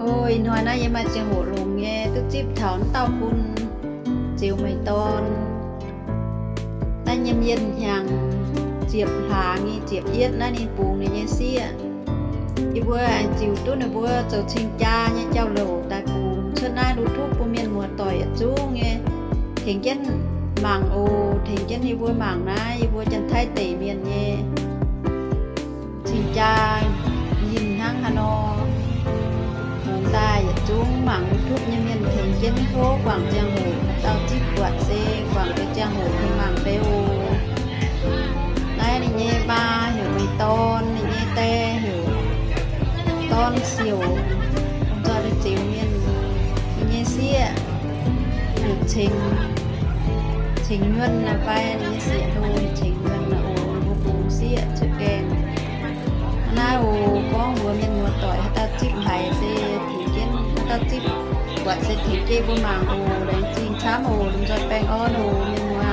Ih hnoi naaiv yie maaih ziangh hoc longx nyei, duqv zipv taux naaiv dauh bun ziux meih dorn. Naaiv nyei mienh hnyangx ziepc hlaax nyei ziepc yietv naaiv ninh bungx ninh nyei sieqv. Yie mbuo aengx ziux duqv ninh mbuo zoux cing-jaa nyei jauv-louc daaih bungx cuotv naaiv YouTube bun mienh muoz-doic yietc zungv nyei tengx jienv mangc oc. Tengx jienv yie mbuo mangc naaiv yie mbuo Janx-Taiv deic mienh nyei cing-jaa ninh hnangv haaix nor bungx daaih. Yietc zungv mangc YouTube nyei mienh tengx jienv tov guangc ziangh hoc, dauh zipv buatc se guangc deix ziangh hoc tengx mangc deix oc. Naaiv ninh nyei maa heuc meih dorn, ninh nyei die heuc dorn siouc, lomh nzoih deix ziux mienh. Ninh nyei sieqv heuc ceng, ceng nyuonh naaiv fai, ninh nyei sieqv heuc ceng nyuonh naaiv oc. Ninh mbuo bungx sieqv cuotv gaengh. Naaiv oc, gorngv mbuox mienh muoz-doic haaix dauh zipv haiz se tengx jienv, haaix dauh zipv buatc se tengx jienv mbuo mangc oc. Laengz zingh camv oc. Lomh nzoih baengh orn oc mienh muoz.